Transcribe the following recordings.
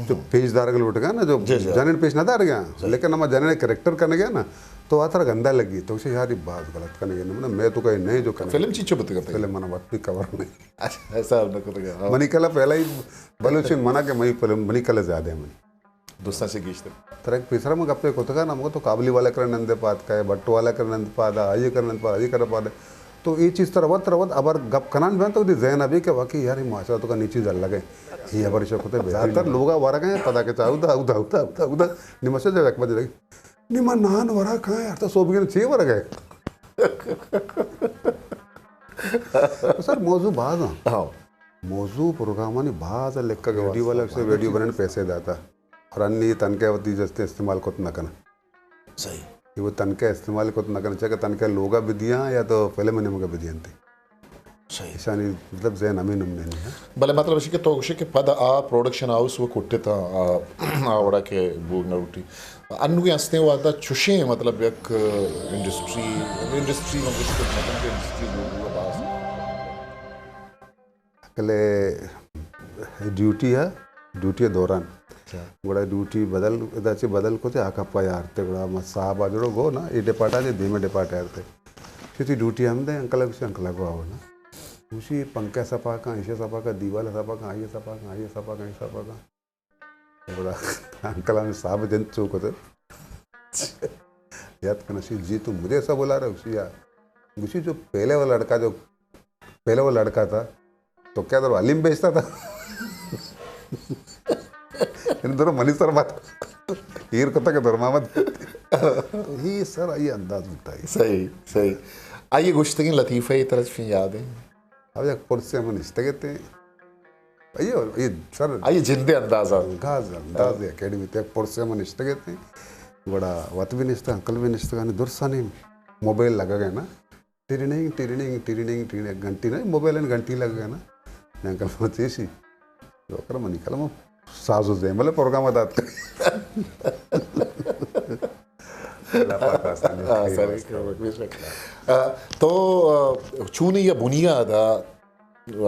جو پیش دارگ لوٹگا نا، جو جنین پیش نہ دارگا، لیکن ہما جنین کریکٹر کنگا نا، تو آ ترا گندا لگی، تو گوشے یار، یہ باز غلط کنگا نا، میں تو کہیں نہیں جو کنگا۔ فلم چیچو بتگا؟ فلم منا وقت بھی کور نہیں۔ اچھا، ایسا نہ کتگا، ہاں۔ منی کلا پہلا ہی بلوچن منا کہ مئی فلم منی کلا زیادہ ہے منی۔ دوستاں سے گیشتر۔ ترا یک پیسرا من گپے کتگا نا، مگو تو کابلی والا کرا نند پاد کائے، بٹ والا کرا نند پاد، آئی کرا نند پاد، آئی کرا پاد۔ تو یہ چیز ترا وت، ترا وت ابر گپ کنان بیان تو دی ذہن ابھی کہ واقعی یار، یہ معاشرہ تو کا نی چیز الگ ہے۔ یہ ابر شو کتے بہترین۔ زیادہ تر لوگا ورگ ہیں، پدا کہ چاہو دا، دا، دا، دا، دا۔ نمشہ جو یک بجے لگی۔ نی من نان ورا کھائیں، ہر تو صبح کے چھ ورگ ہے۔ سر، موضوع باز ہیں۔ ہاں۔ موضوع پروگرامانی باز لکھا گیا۔ ویڈیو والا سے ویڈیو بنانے پیسے داتا۔ اور انی تنکہ وتی جستے استعمال کت نہ کنا۔ صحیح۔ یہ وہ تنکہ استعمال کت نہ کنا، چاہے کہ تنکہ لوگا بھی دیا یا تو فلم نے مگا بھی دیا انتے۔ صحیح۔ ایشانی مطلب ذہن ہمیں نمنے نہیں ہے۔ بلے مطلب اسی کہ تو گوشے کہ پد آ پروڈکشن ہاؤس وہ کٹے تا، آ، آ وڑا کہ بوگ نہ اٹھی۔ انو کے ہستے وعدہ چوشیں مطلب یک انڈسٹری، انڈسٹری میں گوشت نہ کنا کہ انڈسٹری بوگ باز۔ کلے ڈیوٹی ہے، ڈیوٹی دوران۔ اچھا۔ گڑا ڈیوٹی بدل، ادا چہ بدل کو تے آ کپا یار تے گڑا ما صاحب آ جڑو گو نا، اے ڈیپارٹ آ دے، دیمے ڈیپارٹ آ تے۔ چتی ڈیوٹی ہم دے، انکل گوشی، انکل گو آو نا۔ گوشی پنکھا سپا کن، ایشے سپا کن، دیوال سپا کن، آئیے سپا کن، آئیے سپا کن، ایشے سپا کن۔ گڑا انکل ہمیں صاحب جن چوک تے۔ یاد کنا سی، جی تم مجھے ایسا بلا رہے ہو؟ گوشی، یا۔ گوشی جو پہلے والا لڑکا جو پہلے وہ لڑکا تھا، تو کیا در علیم بیچتا تھا؟ ان دونوں منی سر بات۔ ایر کتا کہ در محمد۔ یہ سر، آئی انداز بتا ہے۔ صحیح، صحیح۔ آئیے گوشتگیں لطیفہ یہ طرف یاد ہے؟ اب یک پرسے من اشتگتے۔ آئیے، یہ سر آئیے جندے اندازہ۔ انداز، انداز اکیڈمی تے پرسے من اشتگتے۔ گڑا وت بھی نشتا، انکل بھی نشتا، درسانی موبائل لگا گئے نا۔ ٹریننگ، ٹریننگ، ٹریننگ، ٹریننگ، ایک گھنٹی نہیں، موبائل ان گھنٹی لگ گیا نا۔ میں کلمہ تیسی۔ جو کر منی کلمہ ساز و زیمل پروگرام دات۔ اللہ پاک آسانی ہاں، کرے۔ سر، بے شک۔ آ، تو، آ، چونی یا بنیاد آ،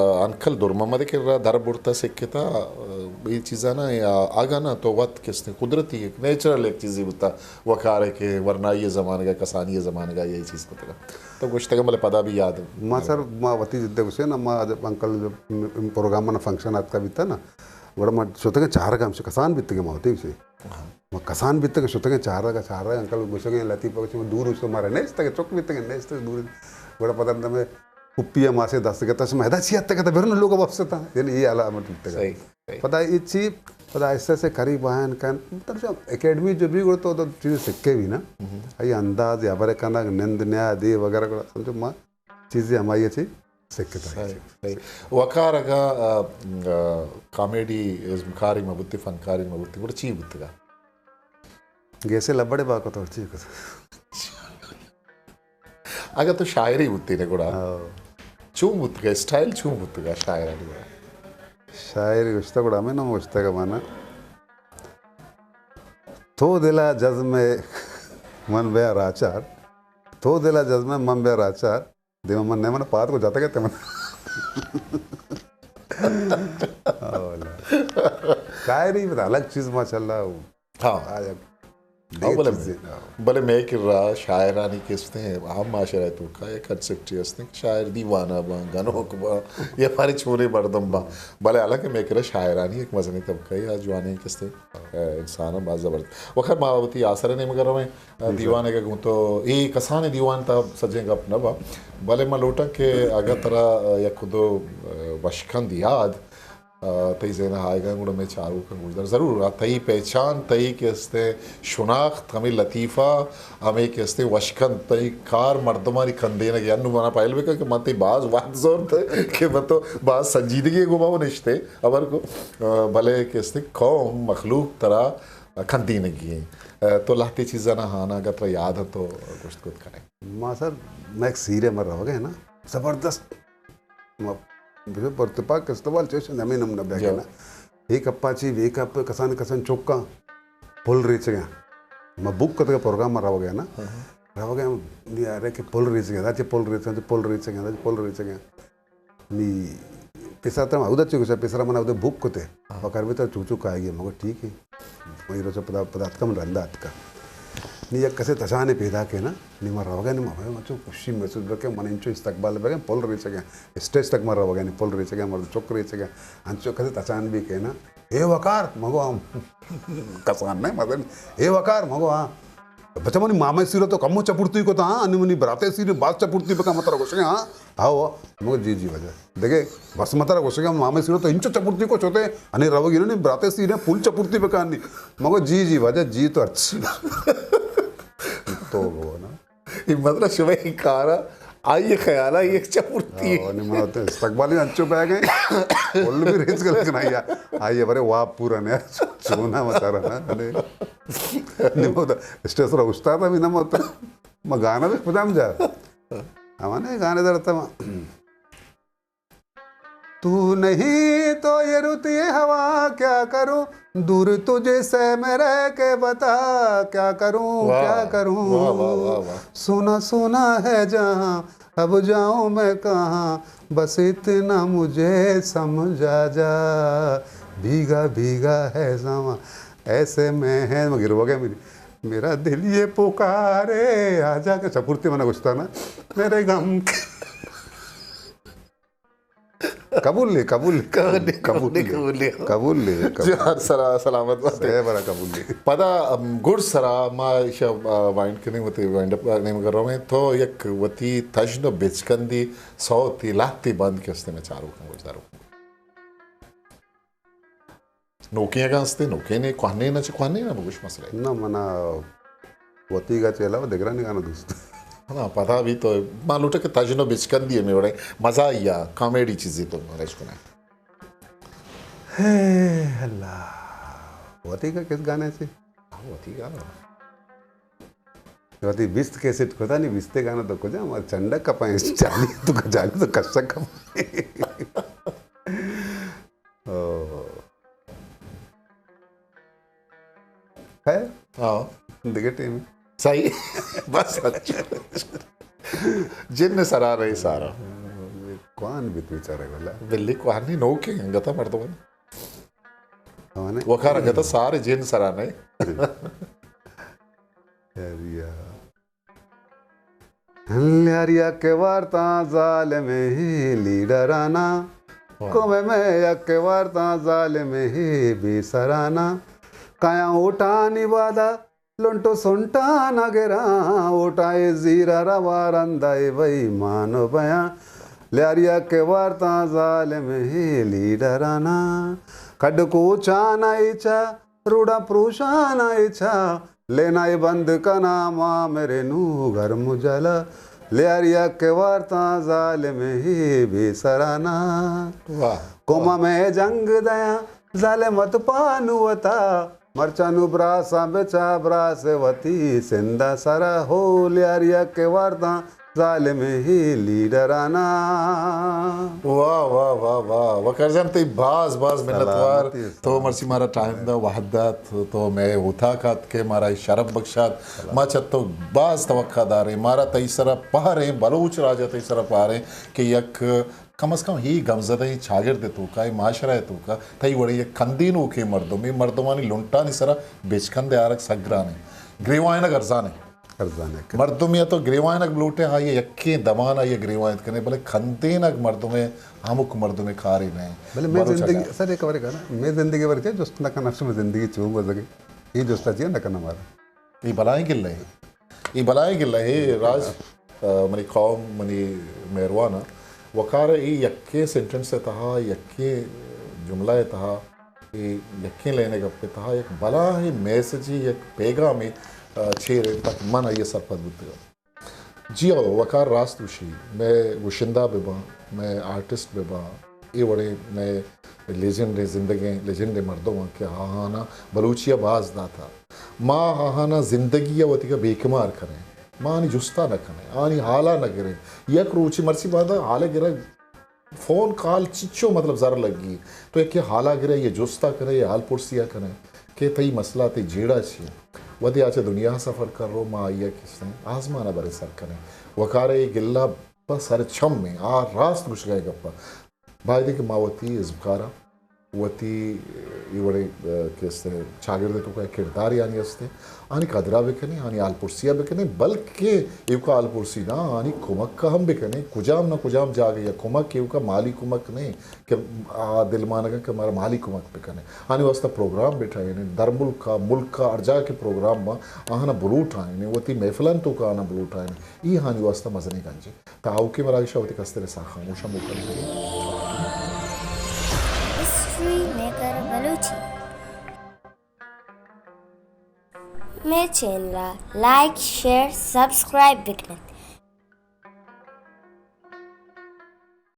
آ، انکل در محمد کے را در برتا سکتا، آ، یہ چیزاں نا یا آگا نا تو وت کستے قدرتی ایک نیچرل ایک چیزی بوتا۔ وقار ہے کہ ورنائی زمانگا، کسانی زمانگا یہی چیز کتگا۔ تو گوشتگا بلے پدا بھی یاد۔ ما سر، ما وتی جدے گوشے نا، ما جب انکل جب پروگرام نا فنکشن آتکا بیتا نا، گڑا ما شتگے چارگا ہم کسان بیتگے ما وتی گوشے۔ ہاں۔ ما کسان بیتگے شتگے چارگا، چارگا انکل گوشگے لطیفہ گوشے دور اس مارے نیستگے، چک بیتگے نیستگے دور۔ گڑا پدا میں پپی ماسے دست گتا، شما ادا چی آتکا تا برن لوگ واپس تا۔ یعنی یہ علامت بیتگا۔ صحیح۔ پدا اے چی، پدا آہستہ آہستہ قریب آیان کن، مطلب جو اکیڈمی جو بھی گڑا تو، تو چیز سکے بھی نا۔ آئی انداز یا برے کنگ، نند نیا دے وغیرہ گڑا سمجھو ما چیزیں ہمائی چی سکتا۔ صحیح، صحیح۔ وقار اگا، آ، آ، کامیڈی ازمکاری مبوتی، فنکاری مبوتی، گڑا چی بوتگا؟ گیسے لبڑے با کت اور چی کت۔ اگہ تو شاعری بوتی نے گڑا، ہاں۔ چون بوتگا، اسٹائل چون بوتگا شاعرانی گڑا؟ شاعری گوشتا گڑا ہمیں نام گوشتا کہ مانا، تو دلا جزم من بیا راچار، تو دلا جزم من بیا راچار، دیما من نے من پاد کو جاتا کہتے من۔ شاعری بتا الگ چیز ماشاءاللہ۔ ہاں۔ آ، یک او دگہ بلے چیزے۔ بلے مئے کرا شاعرانی کستیں عام معاشرہ توکا یک کنسپٹے ہستیں کہ شاعر دیوانا باں، گنوک باں، یا پارے چورے مردم باں۔ بلے حالانکہ مئے کرا شاعرانی یک مزنیں طبقہ یا جوانیں کستیں، اے، انسان باز زبردست۔ وخر ما وتی آسر نیمگا رویں، اے، دیوان اگہ گوں تو اے کسانیں دیوان تا سجیں گپ نہ با۔ بلے ما لوٹاں کہ اگہ ترا، اے، یک دو، اے، وشکند یاد آ، تئی ذہن ء آیگاں گڑا مئے چاروکاں گوشدار۔ ضرور، آ، تئی پہچان، تئی کہ استیں شناخت، ہمے لطیفہ، ہمے کہ استیں وشکند، تئی کار مردمانی کندینگ ء۔ انو منا پہل بکن کہ من تئی باز وہد زورت کہ من تو باز سنجیدگی گوما و نشتے، ہبر کو، آ، بلے کہ استیں قوم، مخلوق ترا کندینگی ایں۔ آ، تو لہتے چیزانا ہانا اگہ ترا یاد ات تو گوشت کت کنے۔ ما سر، میں ایک سیرے مر روگے نا، زبردست ما بزو پر تپاک استوال چوش نمی نم نہ بیگ نا۔ ایک اپا چی، ایک اپ کسان کسان چوکاں پل ریچگا۔ ما بک کتگا پروگرام ما روگا نا۔ روگا نی ارے کہ پل ریچگا، دا چی پل ریچگا، چی پل ریچگا، دا چی پل ریچگا۔ نی پیسرا ترا اودا چی گوشا، پیسرا من اودا بک کتے۔ ہاں۔ پکر بھی ترا چوچو کائے گی، مگو ٹھیک ہے۔ من روچ پدا، پدا اتکا من رندا اتکا۔ نی یک کسے تچانے پیدا کے نا، نی من روگا نی من، من چو خوشی محسوس بکے، من انچو استقبال بکے، پل ریچگے، اسٹیج تک من روگا نی پل ریچگے، مرد چک ریچگے، انچو کسے تچان بھی کے نا، اے وقار، مگو ہم کسان نہیں، مزن، اے وقار، مگو ہاں۔ بچہ منی مامے سیرا تو کمو چپورتی کو تا، ہاں، انی منی براتے سیرے باز چپورتی بکا متر گوشگے، ہاں، ہاں، مگو جی، جی، بچہ۔ دگہ بس متر گوشگے، مامے سیرا تو انچو چپورتی کو چوتے، انی روگی نی براتے سیرے پل چپورتی بکانی۔ مگو جی، جی، بچہ، جی تو اچھی۔ تو گو نا۔ اے مطلب شما اے کارا آئی خیالا یک چپورتی۔ آ، نی من تو استقبالی انچو پہ گئے۔ پل بھی ریچ گل کنایا۔ آئی برے واب پورا نے۔ چونا متارا نا۔ نے۔ نی مو تو اسٹیج سرا استاد بھی نہ مو تو۔ ما گانا بھی خودم جا۔ ہمانے گانے درتا ما۔ تو نہیں تو یہ رت یہ ہوا کیا کروں، دور تجھ سے میں رہ کے بتا کیا کروں، واہ، کیا کروں۔ واہ، واہ، واہ، واہ۔ سونا سونا ہے جہاں، اب جاؤں میں کہاں، بس اتنا مجھے سمجھا جا، بھیگا بھیگا ہے زماں، ایسے میں ہے، مگر ہو گیا میری، میرا دل یہ پکارے، آ جا کے چپورتی منا گوشتا نا، میرے غم کے قبول لے، قبول لے۔ قبول لے، قبول لے، قبول لے۔ قبول لے، قبول لے۔ جی، ہر سرا سلامت بات۔ اے برا قبول لے۔ پدا، ام، گڈ سرا ما ایشا، آ، وائنڈ کنیں وتی وائنڈ اپ نیمگا رویں۔ تو یک وتی تژن و بچکندی سوتی لہتی بند کہ استے میں چاروکاں گوشداروکاں۔ نوکیں اگاں استے، نوکیں نے، کوہنیں نہ چہ کوہنیں نہ بگوش مسئلہ۔ نہ، منا وتیگا چہ علاوہ دگرانی گانا دوست۔ ہاں، پدا بھی تو ما لوٹے کہ تژن و بچکندی ہمے وڑے مزاحیہ، کامیڈی چیزے تو ریچ کنے۔ ہے اللہ، وتیگا کس گانے سے؟ ہاں، وتیگا نا۔ وتی بیست کیسٹ کتا نی، بیست گانا تو کجا، ما چنڈا کپائیں، چالی تو چالی تو کشا کپائیں۔ او۔ خیر۔ ہاں۔ دگہ ٹیم۔ صحیح۔ بس۔ جن سرا رہی سارا۔ کوان بیت بیچارہ گلا۔ بلی کوانی نوکیں انگتا مردم۔ ہاں نے۔ وقار انگتا سارے جن سرا نہیں۔ یار یا۔ لیاریا کہ وارتاں ظالم ہی لیڈرانا، واہ۔ قوم میں یک وارتاں ظالم ہی بے سرانا، کایاں اوٹانی وعدہ لنٹو سنٹا نہ گراں، اوٹائے زیرا روا رندا اے بے ایمان و بیاں، لیاریا کہ وارتاں ظالم ہی لیڈرانا، کھڈ کوچانا ایچا روڈا پروشانا اچا، لینا اے بند کنا ما میرے نو گرم جلا، لیاریا کہ وارتاں ظالم ہی بے سرانا۔ واہ۔ قوما میں جنگ دیاں، ظالم ات پانو وتا، مرچاں نو براساں بچا براس وتی سندھا سرا ہو، لیاریا کہ وارتاں ظالم ہی لیڈرانا۔ واہ، واہ، واہ، واہ۔ وقار جان، تئی باز، باز منت وار۔ سلامتی، تو سلامتی۔ مرچی مارا ٹائم دا، وہد دات، تو مئے اوتاک آتکے مارا اے شرف بخشات۔ سلام۔ ما چہ تو باز توقع داریں۔ مارا تئی سرا پہریں، بلوچ راجا تئی سرا پہریں کہ یک کم از کم ہی گمزدہ ایں چاگرد توکا، اے معاشرہ توکا، تئی وڑیں یک کندینوکیں مردم، اے مردمانی لنٹانی سرا بچکندے آرگ سک گرانیں۔ گریوائینگ ارزانیں۔ ارزانگ۔ مردمے ء تو گریوائینگ بلوٹے، آئی ء یکیں دمان آئی ء گریوائینت کنے، بلے کندینگ مردمے ہمک مردمے کارے نہ انت۔ بلے مئے بلوچ زندگی، اگاں سر ایک بارے کہنا، مئے زندگی بارے چے جست نہ کن، ہمیشہ مئے زندگی چون گوزگے، اے جست چیا نہ کن ہمارا۔ اے بلائیں گلہ ہے، اے بلائیں گلہ ہے، راج، آ، منی قوم، منی مہروان، وقار اے یکیں سینٹنس ء تہا، یکیں جملہ ء تہا، اے یکیں لین ء گپ ء تہا یک بلاہیں میسجے، یک پیغامے، آ، چیر انت تاکہ من آئی ء سرپد بوتگاں۔ جی ہو، وقار راست گوشی، مئے گشندہ بہ باں، مئے آرٹسٹ بہ باں، اے وڑیں مئے لیجنڈیں زندگیں، لیجنڈیں مردماں کہ آہاناں بلوچی ء باز داتا۔ ما آہاناں زندگی ء وتیگا بے کمار کنیں، ما آنی جستا نہ کنیں، آنی حالا نہ گریں۔ یک روچے مرچی باندا حالا گرگ فون کال چچو مطلب زر لگی۔ تو یکے حالا گرے، یہ جستا کرے، یہ حال پرسیا کرے کہ تئی مسئلہ، تئی جیڑہ چی ہے؟ ودی آ چہ دنیا سفر کر رو، ما آئیا کسیں آزمان برے سر کریں۔ وقارے یہ گلہ بس سر چم میں، آ راست گشگئے گپا۔ باید کہ ما وتی ازمکاراں، وتی اے وڑیں، اہ، کہ است ایں چاگرد ءِ توکا کردارے آنی است ایں، آنی قدرا بکنیں، آنی حال پرسیا بکنیں، بلکہ ایوکا حال پرسی نہ، آنی کمک ءَ ہم بکنیں۔ کجام نہ کجام جاگہ یا کمک، ایوکا مالی کمک نہ کہ آ دلمانگاں کہ مارا مالی کمک بکنیں۔ آنی واسطہ پروگرام بٹھائینیں، درملکا، ملکا، ہر جاہ کہ پروگرام باں، آہانا بلوٹائینیں، وتی محفلان توکا آہانا بلوٹائینیں۔ ای آنی واسطہ مزنیں گنجے۔ تا آؤکیں مراگشا وتی کستر ءِ سرا خاموشاں موکل دئیں۔ History maker Balochi. مئے چینل ءَ لائک، شیئر، سبسکرائب بکنت۔